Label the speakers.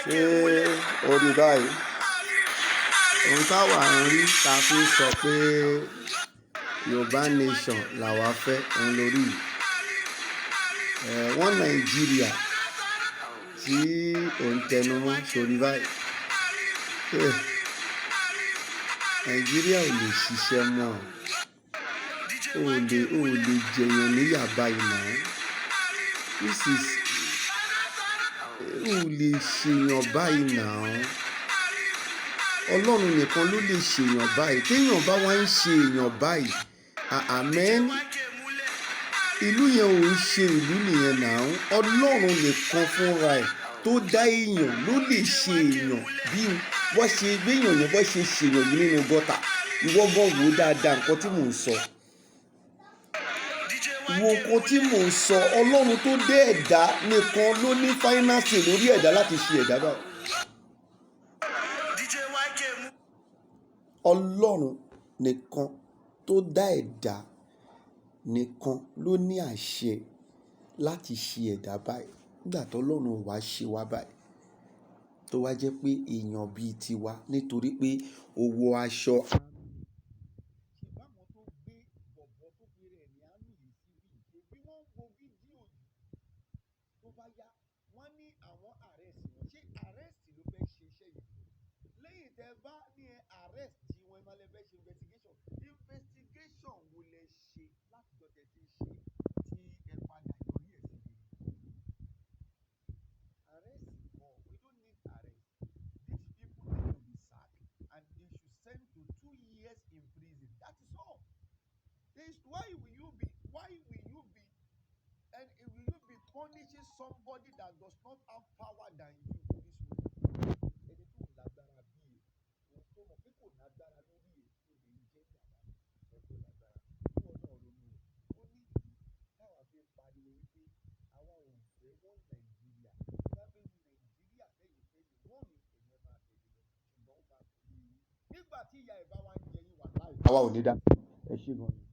Speaker 1: Ṣé o rí báyìí? Ohun táwa ń rí ta fi ń sọ pé Yorùbá Nation làwa fẹ́, òun lórí yìí. Wọ́n Nàìjíríà tí ò ń tẹnumọ́ sórí báyìí. Nàìjíríà ò lè ṣiṣẹ́ mọ́. O ò lè jẹyàn níyà báyìí now. This is, o ò lè ṣèyàn báyìí now. Ọlọ́run nìkan ló lè ṣèyàn báyìí. Téèyàn bá wá ń ṣe èèyàn báyìí, amen. Ìlú yẹn ò ń ṣe ìlú nìyẹn now. Ọlọ́run nìkan fúnra ẹ̀ tó dá èèyàn ló lè ṣe èèyàn bí wọ́n ṣe gbéyàn yẹn, bọ́n ṣe ṣèyàn yìí nínú gutter. Ìwọ gan wò dáadáa nǹkan tí mò ń sọ. Wo nǹkan tí mò ń sọ. Ọlọ́run tó dé ẹ̀dá nìkan ló ní finance lórí ẹ̀dá láti ṣe ẹ̀dá báyìí. Ọlọ́run nìkan tó dá ẹ̀dá nìkan ló ní àṣẹ láti ṣe ẹ̀dá báyìí. Nígbà tó Ọlọ́run ò wá ṣe wá báyìí, tó wá jẹ́ pé èèyàn bíi tiwa nítorí pé ó wọ aṣọ. Ṣé báwọn tó gbé bọ̀bọ̀ tó pe rẹ̀ ní army yìí síbí, ṣe bí wọ́n ń wo fídíò yìí, tó bá yá, wọ́n ní àwọn arrest wọn. Ṣé arrest ló fẹ́ ṣe iṣẹ́ yìí fún? Lẹ́yìn tẹ́ bá ní ẹ arrest wọn, ẹ máa lè fẹ́ ṣe investigation. Investigation wo lẹ ṣe látijọ́ tẹ́ ti ń ṣe tí ẹ padà yọrí ẹ̀ sí rere? Arrest kọ́, we don't need arrest. These people need to be sacked and they should send to 2 years in prison. That is all. This, why will you be and will you be punishing somebody that does not have power than you this way? Ẹni tó lágbára bí ẹ, òun tó mọ̀ pé kò lágbára lórí ẹ, tó lè ń jẹ́ ìyàbá sọ pé ó lágbára. Kí wọn náà ronú o. Ó ní ìdí táwa fi ń pariwo wípé àwa ò fẹ́ wọ́n Nàìjíríà. Bá fẹ́ Nàìjíríà tẹ́yìn fẹ́ ní wọ́n ní ẹ̀yẹn máa tẹ̀lé lọ, ṣùgbọ́n ó máa pẹ̀lú yín. Nígbà tí ìyá ẹ̀ bá wá ń jẹ yín wà láì. Àwa ò ní dá. Ẹ ṣé gan ni.